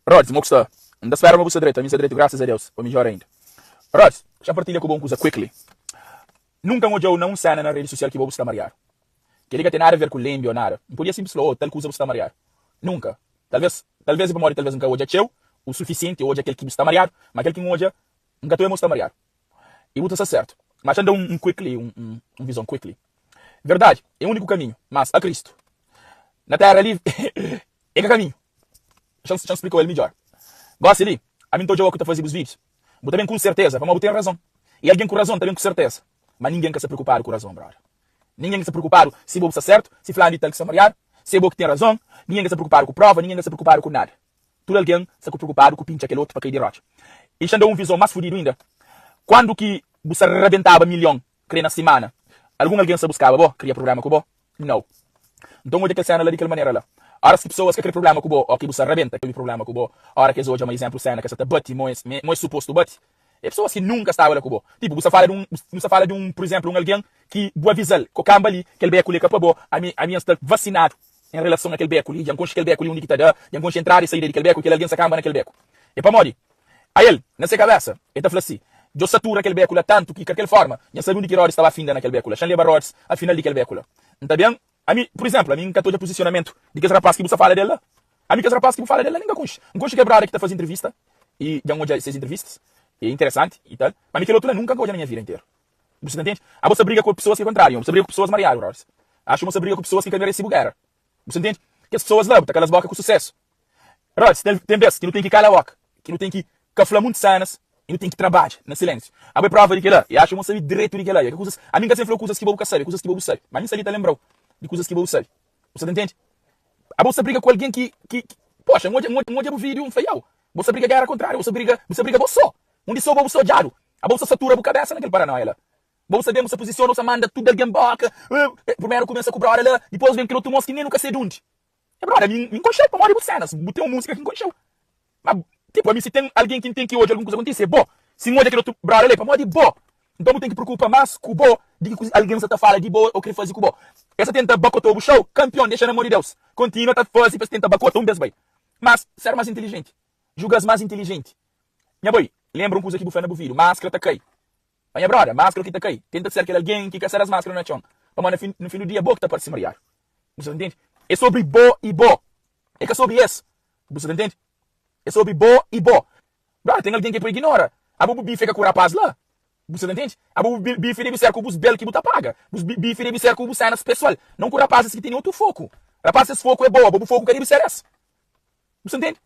Rods, mo ku sta? N ta spera ma bu sta dretu, ami sta dretu grasas a Deus, o midjor ainda. Rods, xa partilha ku bo un kuza quickly. Nunka N odja-u na un sena na redi susial ki bo bu sta mariadu. Kel-li ka ten nada a ver ku lenbi o nada. N podia sinplis fla, oh, tal kuza bu sta mariadu. Nunka. Talvês, talvês é pamodi talvês N ka odja txeu o sufisienti odja kel ki bu sta mariadu, ma kel ki N odja, N ka ta oia ma bu sta mariadu. I bu ta sta sertu. Ma xa N da un quickly, un, un, un vizon quickly. Verdadi é úniku kaminhu, mas a Kristu na tera li é ka kaminhu. Xa N splika-u el midjor. Gosi li, ami N ta odja-u ku ta faze bus vídius. Bu ta ben ku un serteza, pamodi bu ten razon. I algen ku razon ta ben ku serteza. Ma ningen ka sta preokupadu ku razon, brother. Ningen ka sta preokupadu si bo bu sta sertu, si fulanu di tal ki sta mariadu, si é bo ki ten razon. Ningen ka sta preokupadu ku prova, ningen ka sta preokupadu ku nada. Tudu algen sta ku preokupadu ku pintxa kel otu pa kai di rotxa. I xa N da-u un vizon más fudidu inda. Kuandu ki bu sta rabentaba milhon Kre na simana. Algun algen sta buskaba bo? Kria prublema ku bo? Nau. Nton odja kel sena la di kel manera la. Oras ki pesoas ka kre prublema ku bo o ki bu sta rabenta kel prublema ku bo, ora ki es odja ma izemplu sena ka sta ta bati mo es mo es supostu bati, e pesoas ki nunka staba la ku bo. Tipu bu sta fala di un bu sta fala di un pur izemplu un algen ki bu avizal ko kamba li kel beku li e ka pa bo, ami ami N sta vasinadu en relason a kel beku li, dja N konxe kel beku li undi ki ta da, dja N konxe entrada i saida di kel beku i kel algen sta kamba na kel beku. E pamodi? Ael, na se kabésa, el ta fla si, Djo satura kel béku la tantu ki, ka kel fórma, nha sabe undi ki Ródis ta ba finda na kel béku la. Xa-m leba Ródis a final di kel béku la. N ta ben. Ami, pur izénplu, ami N ka ta odja puzisionamentu di kes rapás ki bu sta fala di el la. Ami kes rapás ki bu fala di el la nen ka konxe. N konxe kel brada ki ta faze intrivista i dja N odja ses intrivistas, é interesanti i tal. Ma ami kel otu la nunka N ka odja na nha vida interu. Bu sta ta ntende? Abo sta briga ku pesoas ki é kontráriu. Bu sta briga ku pesoas mariadu, Ródis. Axu ma bu sta briga ku pesoas ki ka merese bu géra. Bu sta ntende? Kes pesoas la, bu ta kala-s boka ku susésu. Rods, ten, ten bes ki nu ten ki kala boka, ki nu ten ki ka fla munti senas i nu ten ki trabadja na silensiu. Abo é prova di kela, i axu ma bu sabe dretu di kela. I é ka kuzas, ami N ka sen fla-u kuzas ki bo bu ka sabe, é kuzas ki bo bu sabe. Ma ami N sta li ta lenbra-u di kuzas ki bo bu sabe. Bu sta ta ntende? Abo bu sta briga ku algen ki, ki, ki, poxa, N odja, N odja, N odja bu video, N fla, iau, bo sta briga gera kontráriu, bo sta briga, bu sta briga bo so. Undi so bo bu sta odjadu. Abo bu sta satura bu kabesa na kel paranoia la. Bo bu sta ben, bu sta puzisiona, bu sta manda tudu algen boka. Primeru kumesa ku broda la, dipos ben kel otu mos ki nen nu ka sabe di undi. E broda, mi N konxeu pamodi bu senas, bu ten un musika ki N konxeu. Ma, tipu, ami si ten algen ki N ten ki odja algun kuza kontise, é bo. Si N odja kel otu broda la, é pamodi bo. Nton bu ten ki preokupa mas ku bo di ki ku algen sa ta fala di bo ô kre faze ku bo. Es ta tenta bakota-u bu xou, kanpion, dexa na mô di Deus. Kontinua ta faze pa es tenta bakota un bes bai. Mas, ser mas intilijenti. Juga-s mas intilijenti. Nha boi, lenbra un kuza ki bu fla na bu vidu, maskra ta kai. Ma nha broda, maskra ki ta kai. Tenta ser kel algen ki ka sa das maskra na txon. Pamodi na fin, na fin du dia bo ki ta parse mariadu. Bu sa ta ntende? É sobri bo i bo. É ka sobri es. Bu sa ta ntende? É sobri bo i bo. Broda, ten algen ki é pa ignora. Abo bu bife ka ku rapaz la. Bu sa ta ntende? Abo bu bife debe ser ku bus bel ki bu ta paga. Bus bife debe ser ku bu senas pesoal. Non ku rapazis ki tene otu foku. Rapazis ses foku é bo, abo bu foku ka debe ser es. Bu sa ntende?